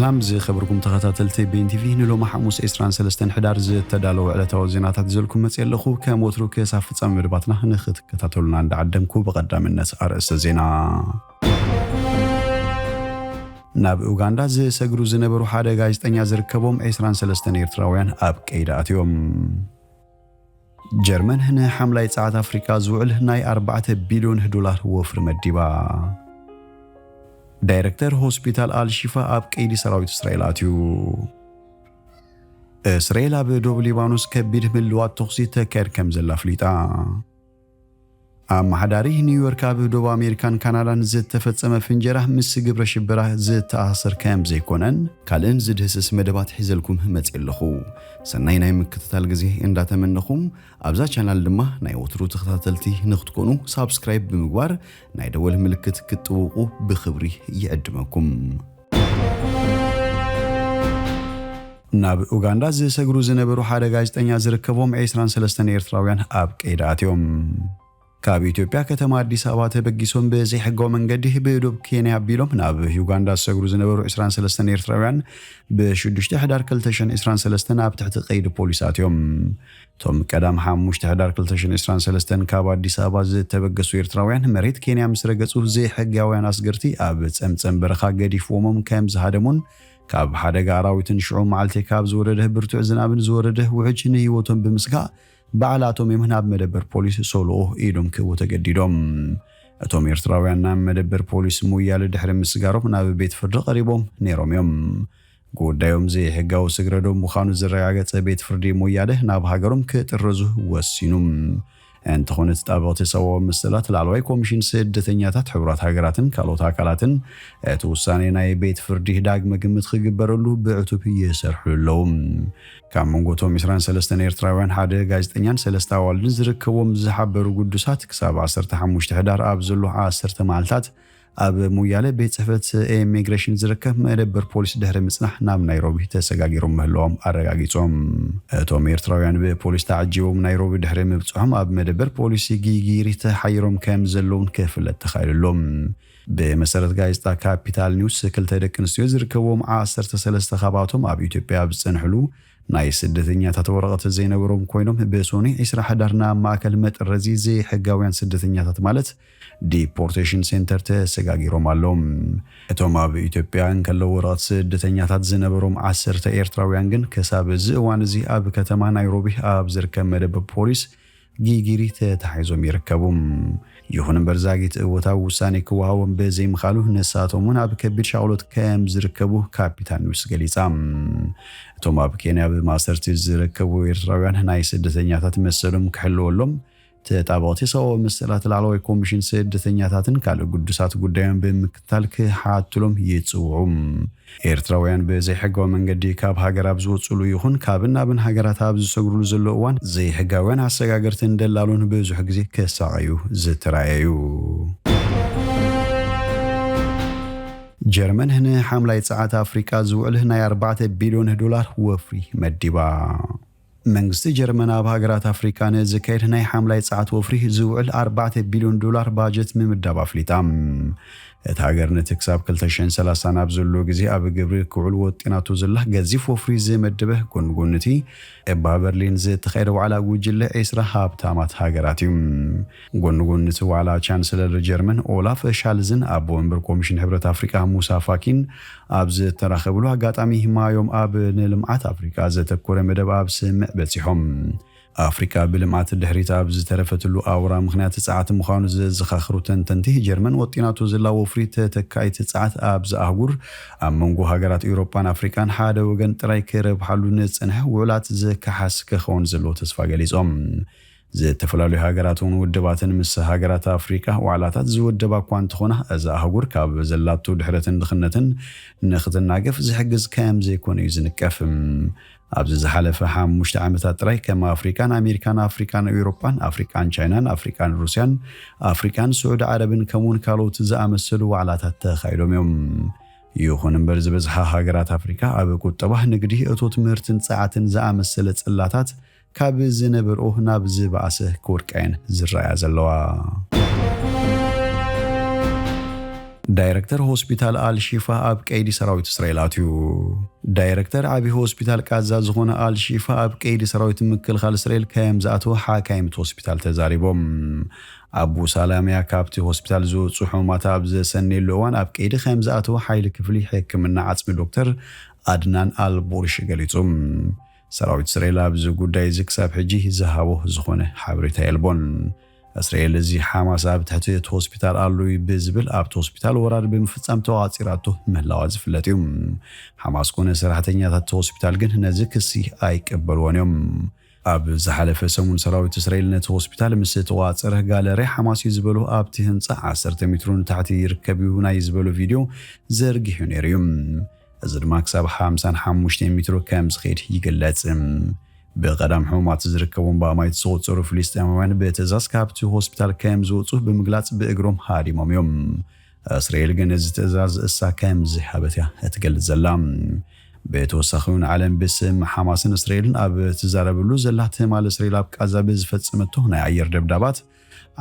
ሰላም ዝኸበርኩም ተኸታተልቲ ቤን ቲቪ፣ ንሎሚ ሓሙስ ዕስራን ሰለስተን ሕዳር ዝተዳለወ ዕለታዊ ዜናታት ይዘልኩም መጽእ ኣለኹ። ከም ወትሩ ክሳብ ፍጻሜ መደባትና ንኽትከታተሉና እንዳዓደምኩ ብቐዳምነት ኣርእስተ ዜና። ናብ ኡጋንዳ ዝሰግሩ ዝነበሩ ሓደ ጋዜጠኛ ዝርከቦም ዕስራን ሰለስተን ኤርትራውያን ኣብ ቀይዲ ኣትዮም። ጀርመን ንሓምላይ ጸዓት ኣፍሪቃ ዝውዕል ናይ ኣርባዕተ ቢልዮን ዶላር ወፍሪ መዲባ። ዳይረክተር ሆስፒታል ኣልሺፋ ኣብ ቀይዲ ሰራዊት እስራኤል ኣትዩ። እስራኤል ኣብ ዶብ ሊባኖስ ከቢድ ምልዋጥ ተኹሲ ተካየድ ከም ዘላ ኣፍሊጣ። ኣመሓዳሪ ኒውዮርክ ኣብ ዶብ ኣሜሪካን ካናዳን ዝተፈጸመ ፍንጀራ ምስ ግብረ ሽበራ ዝተኣሳሰር ከም ዘይኮነን ካልእን ዝድህስስ መደባት ሒዘልኩም መጽእ ኣለኹ። ሰናይ ናይ ምክትታል ግዜ እንዳተመነኹም፣ ኣብዛ ቻናል ድማ ናይ ወትሩ ተኸታተልቲ ንክትኮኑ ሳብስክራይብ ብምግባር ናይ ደወል ምልክት ክትጥውቁ ብኽብሪ ይዕድመኩም። ናብ ኡጋንዳ ዝሰግሩ ዝነበሩ ሓደ ጋዜጠኛ ዝርከቦም ዕስራን ሰለስተን ኤርትራውያን ኣብ ቀይዲ ኣትዮም። ካብ ኢትዮጵያ ከተማ ኣዲስ ኣበባ ተበጊሶም ብዘይሕጋዊ መንገዲ ብዶብ ኬንያ ኣቢሎም ናብ ዩጋንዳ ዝሰግሩ ዝነበሩ ዕስራን ሰለስተን ኤርትራውያን ብሽዱሽተ ሕዳር ክልተ ሽሕን ዕስራን ሰለስተን ኣብ ትሕቲ ቀይዲ ፖሊስ ኣትዮም። እቶም ቀዳም ሓሙሽተ ሕዳር ክልተ ሽሕን ዕስራን ሰለስተን ካብ ኣዲስ ኣበባ ዝተበገሱ ኤርትራውያን መሬት ኬንያ ምስ ረገጹ ዘይሕጋውያን ኣስገርቲ ኣብ ጸምጸም በረኻ ገዲፍዎሞም ከም ዝሃደሙን ካብ ሓደጋ ኣራዊትን ሽዑ መዓልቲ ካብ ዝወረደ ብርቱዕ ዝናብን ዝወረደ ውሕጅ ንህይወቶም ብምስጋእ ባዕላቶም እዮም ናብ መደበር ፖሊስ ሶሎ ኢዶም ክህቡ ተገዲዶም። እቶም ኤርትራውያን ናብ መደበር ፖሊስ ሞያሌ ድሕሪ ምስጋሮም ናብ ቤት ፍርዲ ቀሪቦም ነይሮም እዮም። ጉዳዮም ዘይሕጋዊ ስግረዶም ምዃኑ ዝረጋገጸ ቤት ፍርዲ ሞያሌ ናብ ሃገሮም ክጥረዙ ወሲኑ። እንተኾነ፣ ተጣበቕቲ ሰብኣዊ መሰላት ላዕለዋይ ኮሚሽን ስደተኛታት ሕቡራት ሃገራትን ካልኦት ኣካላትን እቲ ውሳኔ ናይ ቤት ፍርዲ ዳግመ ግምት ክግበረሉ ብዕቱብ ይሰርሑ ኣለዉ። ካብ መንጎ እቶም ዕስራን ሰለስተን ኤርትራውያን ሓደ ጋዜጠኛን ሰለስተ ኣዋልድን ዝርከብዎም ዝሓበሩ ግዱሳት፣ ክሳብ ዓሰርተ ሓሙሽተ ሕዳር ኣብ ዘሎ ዓሰርተ መዓልታት ኣብ ሞያሌ ቤት ጽሕፈት ኢሚግሬሽን ዝርከብ መደበር ፖሊስ ድሕሪ ምጽናሕ ናብ ናይሮቢ ተሰጋጊሮም ምህላዎም ኣረጋጊጾም። እቶም ኤርትራውያን ብፖሊስ ተዓጂቦም ናይሮቢ ድሕሪ ምብጽሖም ኣብ መደበር ፖሊስ ጊጊሪ ተሓይሮም ከም ዘለውን ክፍለጥ ተኻኢሉ ኣሎ። ብመሰረት ጋዜጣ ካፒታል ኒውስ፣ ክልተ ደቂ ኣንስትዮ ዝርከብዎም ዓሰርተ ሰለስተ ካብኣቶም ኣብ ኢትዮጵያ ኣብ ዝጸንሕሉ ናይ ስደተኛታት ወረቐት ዘይነበሮም ኮይኖም፣ ብሶኒ ዕስራ ሕዳር ናብ ማእከል መጥረዚ ዘይሕጋውያን ስደተኛታት ማለት ዲፖርቴሽን ሴንተር ተሰጋጊሮም ኣለዉ። እቶም ኣብ ኢትዮጵያ እንከለዉ ወረቐት ስደተኛታት ዝነበሮም ዓሰርተ ኤርትራውያን ግን ክሳብ እዚ እዋን እዚ ኣብ ከተማ ናይሮቢ ኣብ ዝርከብ መደበር ፖሊስ ጊጊሪ ተታሒዞም ይርከቡ። ይኹን እምበር፣ ዛጊት እወታዊ ውሳኔ ክወሃቦም ብዘይምኻሉ፣ ንሳቶም እውን ኣብ ከቢድ ሻቕሎት ከም ዝርከቡ ካፒታል ኒውስ ገሊጻ። እቶም ኣብ ኬንያ ብማእሰርቲ ዝርከቡ ኤርትራውያን ናይ ስደተኛታት መሰሎም ክሕልወሎም፣ ተጣበቕቲ ሰብኣዊ መሰላት ላዕለዋይ ኮሚሽን ስደተኛታትን ካልእ ግዱሳት ጉዳዮም ብምክትታል ክሓትሎም ይጽውዑ። ኤርትራውያን ብዘይሕጋዊ መንገዲ ካብ ሃገር ኣብ ዝወጽሉ ይኹን ካብን ናብን ሃገራት ኣብ ዝሰግሩሉ ዘሎ እዋን፣ ዘይሕጋውያን ኣሰጋገርትን ደላሎን ብዙሕ ግዜ ክሳቐዩ ዝተራእየ እዩ። ጀርመን ንሓምላይ ጸዓት ኣፍሪቃ ዝውዕል ናይ ኣርባዕተ ቢልዮን ዶላር ወፍሪ መዲባ። መንግስቲ ጀርመን ኣብ ሃገራት ኣፍሪቃ ንዝካየድ ናይ ሓምላይ ጸዓት ወፍሪ ዝውዕል ኣርባዕተ ቢልዮን ዶላር ባጀት ምምዳብ ኣፍሊጣ። እታ ሃገር ነቲ ክሳብ ክልተ ሽሕን ሰላሳን ኣብ ዘሎ ግዜ ኣብ ግብሪ ክውዕል ወጢናቶ ዘላ ገዚፍ ወፍሪ ዝመደበ፣ ጎኒ ጎኒ እቲ እባ በርሊን ዝተኻየደ ዋዕላ ጉጅለ ዕስራ ሃብታማት ሃገራት እዩ። ጎኒ ጎኒ እቲ ዋዕላ፣ ቻንስለር ጀርመን ኦላፍ ሻልዝን ኣቦ ወንበር ኮሚሽን ሕብረት ኣፍሪቃ ሙሳ ፋኪን ኣብ ዝተራኸብሉ ኣጋጣሚ፣ ማዮም ኣብ ንልምዓት ኣፍሪቃ ዘተኮረ መደብ ኣብ ስምምዕ በጺሖም። ኣፍሪቃ ብልምዓት ድሕሪት ኣብ ዝተረፈትሉ ኣውራ ምኽንያት ጸዓት ምዃኑ ዘዘኻኽሩ ተንተንቲ፣ ጀርመን ወጢናቶ ዘላ ወፍሪ ተተካኢት ጸዓት ኣብዛ ኣህጉር ኣብ መንጎ ሃገራት ኤውሮጳን ኣፍሪቃን ሓደ ወገን ጥራይ ክረብሓሉ ንዝጸንሐ ውዕላት ዝከሓስ ክኸውን ዘለዎ ተስፋ ገሊጾም። ዝተፈላለዩ ሃገራት እውን ውድባትን ምስ ሃገራት ኣፍሪቃ ዋዕላታት ዝውደባ እኳ እንተኾና፣ እዛ ኣህጉር ካብ ዘላቶ ድሕረትን ድኽነትን ንኽትናገፍ ዝሕግዝ ከም ዘይኮነ እዩ ዝንቀፍ። ኣብዚ ዝሓለፈ ሓሙሽተ ዓመታት ጥራይ ከም ኣፍሪቃን ኣሜሪካን፣ ኣፍሪቃን ኤውሮጳን፣ ኣፍሪቃን ቻይናን፣ ኣፍሪቃን ሩስያን፣ ኣፍሪቃን ስዑዲ ዓረብን ከምኡውን ካልኦት ዝኣመሰሉ ዋዕላታት ተኻይዶም እዮም። ይኹን እምበር፣ ዝበዝሓ ሃገራት ኣፍሪቃ ኣብ ቁጠባ፣ ንግዲ፣ እቶት ምህርትን ጸዓትን ዝኣመሰለ ጽላታት ካብ ዝነበርኦ ናብ ዝበኣሰ ክወድቃ እየን ዝረኣያ ዘለዋ። ዳይረክተር ሆስፒታል ኣልሺፋ ኣብ ቀይዲ ሰራዊት እስራኤል ኣትዩ። ዳይረክተር ዓብዪ ሆስፒታል ቃዛ ዝኾነ ኣልሺፋ ኣብ ቀይዲ ሰራዊት ምክልኻል እስራኤል ከም ዝኣተወ ሓካይም እቲ ሆስፒታል ተዛሪቦም። ኣቡ ሳላሚያ ካብቲ ሆስፒታል ዝወፁ ሕሙማት ኣብ ዘሰነየሉ እዋን ኣብ ቀይዲ ከም ዝኣተወ ሓይሊ ክፍሊ ሕክምና ዓፅሚ ዶክተር ኣድናን ኣልቦርሽ ገሊጹ። ሰራዊት እስራኤል ኣብዚ ጉዳይ እዚ ክሳብ ሕጂ ዝሃቦ ዝኾነ ሓበሬታ የልቦን። እስራኤል እዚ ሓማስ ኣብ ትሕቲ እቲ ሆስፒታል ኣሎ እዩ ብዝብል ኣብቲ ሆስፒታል ወራር ብምፍጻም ተዋፂራቶ ምህላዋ ዝፍለጥ እዩ። ሓማስ ኮነ ሰራሕተኛታት እቲ ሆስፒታል ግን ነዚ ክሲ ኣይቀበልዎን እዮም። ኣብ ዝሓለፈ ሰሙን ሰራዊት እስራኤል ነቲ ሆስፒታል ምስ ተዋፀረ ጋለሪ ሓማስ እዩ ዝበሉ ኣብቲ ህንፃ ዓሰርተ ሜትሮ ንታሕቲ ይርከብ እዩ ናይ ዝበሉ ቪድዮ ዘርጊሑ ነይሩ እዩ። እዚ ድማ ክሳብ ሓምሳን ሓሙሽተን ሜትሮ ከም ዝኸይድ ይግለጽ። ብቐዳም ሕሙማት ዝርከቦም ብኣማይት ዝቑጸሩ ፍልስጤማውያን ብትእዛዝ ካብቲ ሆስፒታል ከም ዝወጹ ብምግላጽ ብእግሮም ሃዲሞም እዮም። እስራኤል ግን እዚ ትእዛዝ እሳ ከም ዝሃበት እያ እትገልጽ ዘላ። ብተወሳኺ እውን ዓለም ብስም ሓማስን እስራኤልን ኣብ ትዛረብሉ ዘላ ትማል እስራኤል ኣብ ቃዛ ብዝፈጸመቶ ናይ ኣየር ደብዳባት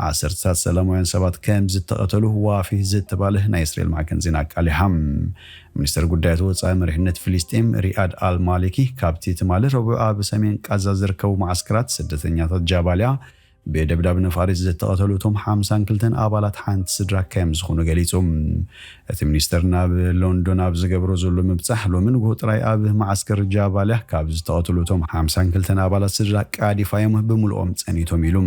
ዓሰርተታት ሰላማውያን ሰባት ከም ዝተቐተሉ ዋፊ ዝተባለ ናይ እስራኤል ማዕከን ዜና ኣቃሊሓ። ሚኒስተር ጉዳያት ወጻኢ መሪሕነት ፍልስጤም ሪኣድ ኣልማሊኪ ካብቲ ትማሊ ረቡዕ ኣብ ሰሜን ቃዛ ዝርከቡ መዓስከራት ስደተኛታት ጃባልያ ብደብዳብ ነፋሪት ዝተቐተሉ እቶም ሓምሳን ክልተን ኣባላት ሓንቲ ስድራ ከም ዝኾኑ ገሊጹ። እቲ ሚኒስተር ናብ ሎንዶን ኣብ ዝገብሮ ዘሎ ምብጻሕ ሎሚ ንግሆ ጥራይ ኣብ መዓስከር ጃባልያ ካብ ዝተቐተሉ እቶም ሓምሳን ክልተን ኣባላት ስድራ ቃዲፋ እዮም ብምልኦም ጸኒቶም ኢሉ።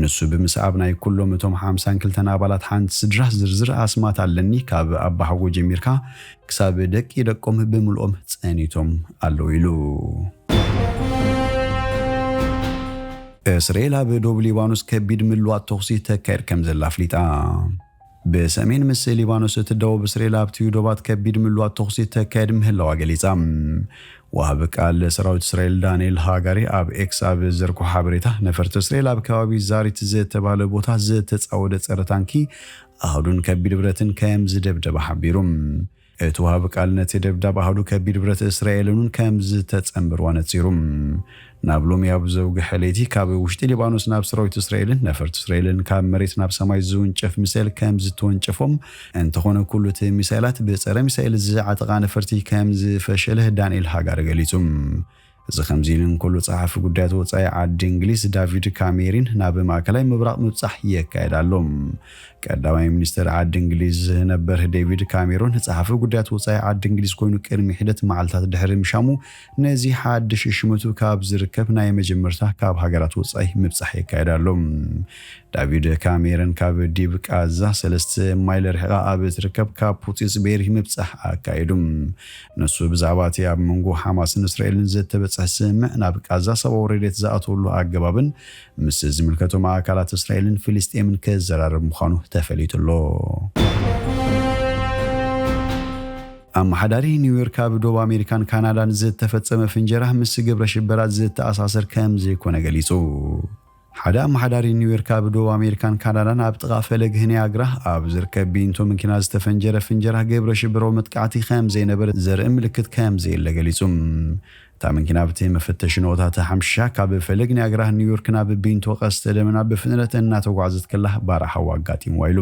ንሱ ብምስዓብ ናይ ኩሎም እቶም ሓምሳን ክልተን ኣባላት ሓንቲ ስድራ ዝርዝር ኣስማት ኣለኒ፣ ካብ ኣባሓጎ ጀሚርካ ክሳብ ደቂ ደቆም ብምልኦም ጸኒቶም ኣለዉ ኢሉ። እስራኤል ኣብ ዶብ ሊባኖስ ከቢድ ምልዋጥ ተኹሲ ተካየድ ከም ዘላ ኣፍሊጣ። ብሰሜን ምስ ሊባኖስ እትዳወብ እስራኤል ኣብቲ ዶባት ከቢድ ምልዋጥ ተኹሲ ተካየድ ምህላዋ ገሊጻ። ወሃቢ ቃል ሰራዊት እስራኤል ዳንኤል ሃጋሪ ኣብ ኤክስ ኣብ ዘርግሖ ሓበሬታ ነፈርቲ እስራኤል ኣብ ከባቢ ዛሪት ዝተባለ ቦታ ዝተጻወደ ጸረ ታንኪ ኣህዱን ከቢድ ብረትን ከም ዝደብደባ ሓቢሩ። እቲ ወሃቢ ቃል ነቲ ደብዳብ ኣሃዱ ከቢድ ብረት እስራኤልን እውን ከም ዝተጸንበርዋ ነጺሩ። ናብ ሎሚ ኣብ ዘውግሐ ለይቲ ካብ ውሽጢ ሊባኖስ ናብ ሰራዊት እስራኤልን ነፈርቲ እስራኤልን ካብ መሬት ናብ ሰማይ ዝውንጨፍ ሚሳኤል ከም ዝተወንጨፎም፣ እንተኾነ ኩሉ እቲ ሚሳኤላት ብጸረ ሚሳኤል ዝዓጠቓ ነፈርቲ ከም ዝፈሸለ ዳንኤል ሃጋሪ ገሊጹ። እዚ ከምዚ ኢሉ እንከሎ ጸሓፊ ጉዳያት ወጻኢ ዓዲ እንግሊዝ ዳቪድ ካሜሪን ናብ ማእከላይ ምብራቕ ምብጻሕ የካየድ ኣሎ። ቀዳማይ ሚኒስትር ዓዲ እንግሊዝ ነበር ዴቪድ ካሜሮን ጸሓፊ ጉዳያት ወጻኢ ዓዲ እንግሊዝ ኮይኑ ቅድሚ ሒደት መዓልታት ድሕሪ ምሻሙ ነዚ ሓድሽ ሽመቱ ካብ ዝርከብ ናይ መጀመርታ ካብ ሃገራት ወጻኢ ምብጻሕ የካየድ ኣሎ። ዳቪድ ካሜሮን ካብ ዲብ ቃዛ ሰለስተ ማይል ርሒቓ ኣብ ትርከብ ካብ ፑጺስ ቤሪ ምብጻሕ ኣካይዱ። ንሱ ብዛዕባ እቲ ኣብ መንጎ ሓማስን እስራኤልን ዝተበጽሐ ስምምዕ ናብ ቃዛ ሰብኣዊ ረድኤት ዝኣትወሉ ኣገባብን ምስ ዝምልከቶም ኣካላት እስራኤልን ፍልስጤምን ክዘራረብ ምዃኑ ተፈሊጡ ኣሎ። ኣመሓዳሪ ኒውዮርክ ኣብ ዶብ ኣሜሪካን ካናዳን ዝተፈጸመ ፍንጀራ ምስ ግብረ ሽበራ ዝተኣሳሰር ከም ዘይኮነ ገሊጹ። ሓደ ኣመሓዳሪ ኒውዮርክ ኣብ ዶብ ኣሜሪካን ካናዳን ኣብ ጥቓ ፈለግ ኒያግራ ኣብ ዝርከብ ቢንቶ መኪና ዝተፈንጀረ ፍንጀራ ግብረ ሽበራዊ መጥቃዕቲ ከም ዘይነበረ ዘርኢ ምልክት ከም ዘየለ ገሊጹ። እታ መኪና ኣብቲ መፈተሺ ነቑጣ ተሓምሺሻ ካብ ፈለግ ኒያግራ ኒውዮርክ ናብ ቢንቶ ቀስተ ደመና ብፍጥነት እናተጓዕዘት ከላ ባርዕ ሓዊ ኣጋጢምዋ ኢሉ።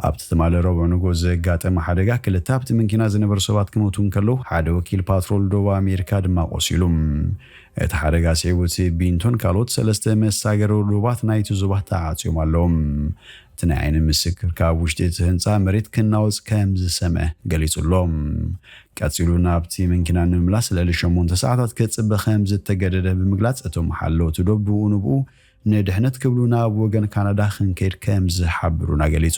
ኣብቲ ትማሊ ረቡዕ ንግሆ ዘጋጠመ ሓደጋ ክልተ ኣብቲ መኪና ዝነበሩ ሰባት ክሞቱ እንከለዉ ሓደ ወኪል ፓትሮል ዶብ ኣሜሪካ ድማ ቆሲሉ። እቲ ሓደጋ ስዒቡ እቲ ቢንቶን ካልኦት ሰለስተ መሳገሪ ዶባት ናይቲ ዞባ ተዓጽዮም ኣለዉ። እቲ ናይ ዓይኒ ምስክር ካብ ውሽጢ እቲ ህንጻ መሬት ክናወጽ ከም ዝሰምዐ ገሊጹ ኣሎ። ቀጺሉ ናብቲ መኪና ንምምላስ ልዕሊ ሸሞንተ ሰዓታት ክጽበ ከም ዝተገደደ ብምግላጽ እቶም ሓለውቲ ዶብ ብኡ ንብኡ ንድሕነት ክብሉ ናብ ወገን ካናዳ ክንከይድ ከም ዝሓብሩና ገሊጹ።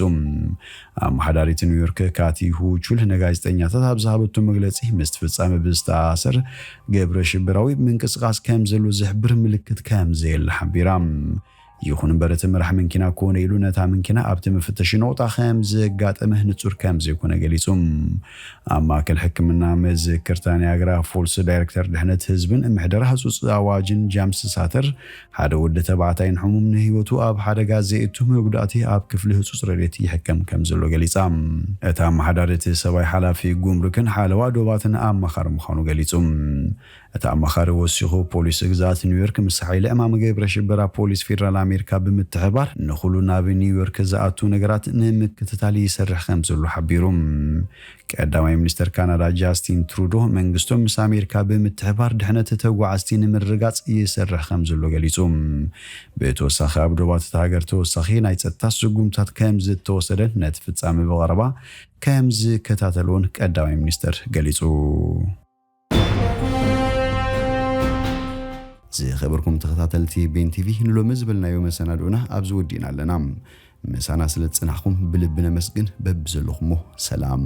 ኣመሓዳሪት ኒውዮርክ ካቲ ሁቹል ንጋዜጠኛታት ኣብ ዝሃበቶ መግለጺ ምስቲ ፍጻመ ብዝተኣሳሰር ግብረ ሽበራዊ ምንቅስቃስ ከም ዘሎ ዝሕብር ምልክት ከም ዘየለ ሓቢራ። ይኹን እምበር እቲ መራሕ መኪና ኮነ ኢሉ ነታ መኪና ኣብቲ መፈተሺ ነቑጣ ከም ዘጋጠመ ንጹር ከም ዘይኮነ ገሊጹ። ኣብ ማእከል ሕክምና መዘከርታ ኒያግራ ፎልስ ዳይሬክተር ድሕነት ህዝብን ምሕደራ ህጹጽ ኣዋጅን ጃምስ ሳተር ሓደ ወዲ ተባዕታይን ሕሙም ንህይወቱ ኣብ ሓደጋ ዘእቱ መጉዳእቲ ኣብ ክፍሊ ህጹጽ ረድኤት ይሕከም ከም ዘሎ ገሊጻ። እቲ ኣመሓዳሪ እቲ ሰብኣይ ሓላፊ ጉምሩክን ሓለዋ ዶባትን ኣማኻሪ ምዃኑ ገሊጹ። እቲ ኣማኻሪ ወሲኹ ፖሊስ ግዝኣት ኒውዮርክ ምስ ሓይሊ ዕማም ግብረ ሽበራ ፖሊስ ፌደራል ኣሜሪካ ብምትሕባር ንኹሉ ናብ ኒውዮርክ ዝኣቱ ነገራት ንምክትታል ይሰርሕ ከም ዘሎ ሓቢሩ። ቀዳማይ ሚኒስተር ካናዳ ጃስቲን ትሩዶ መንግስቶም ምስ ኣሜሪካ ብምትሕባር ድሕነት ተጓዓዝቲ ንምርጋጽ ይሰርሕ ከም ዘሎ ገሊጹ። ብተወሳኺ ኣብ ዶባት እታ ሃገር ተወሳኺ ናይ ጸጥታ ስጉምታት ከም ዝተወሰደን ነቲ ፍጻመ ብቐረባ ከም ዝከታተልዎን ቀዳማይ ሚኒስተር ገሊጹ። ዝኸበርኩም ተኸታተልቲ ቤን ቲቪ፣ ንሎሚ ዝበልናዮ መሰናድኡና ኣብዚ ወዲእና ኣለና። ምሳና ስለ ዝጸናሕኩም ብልቢ ነመስግን። በብዘለኹሞ ሰላም።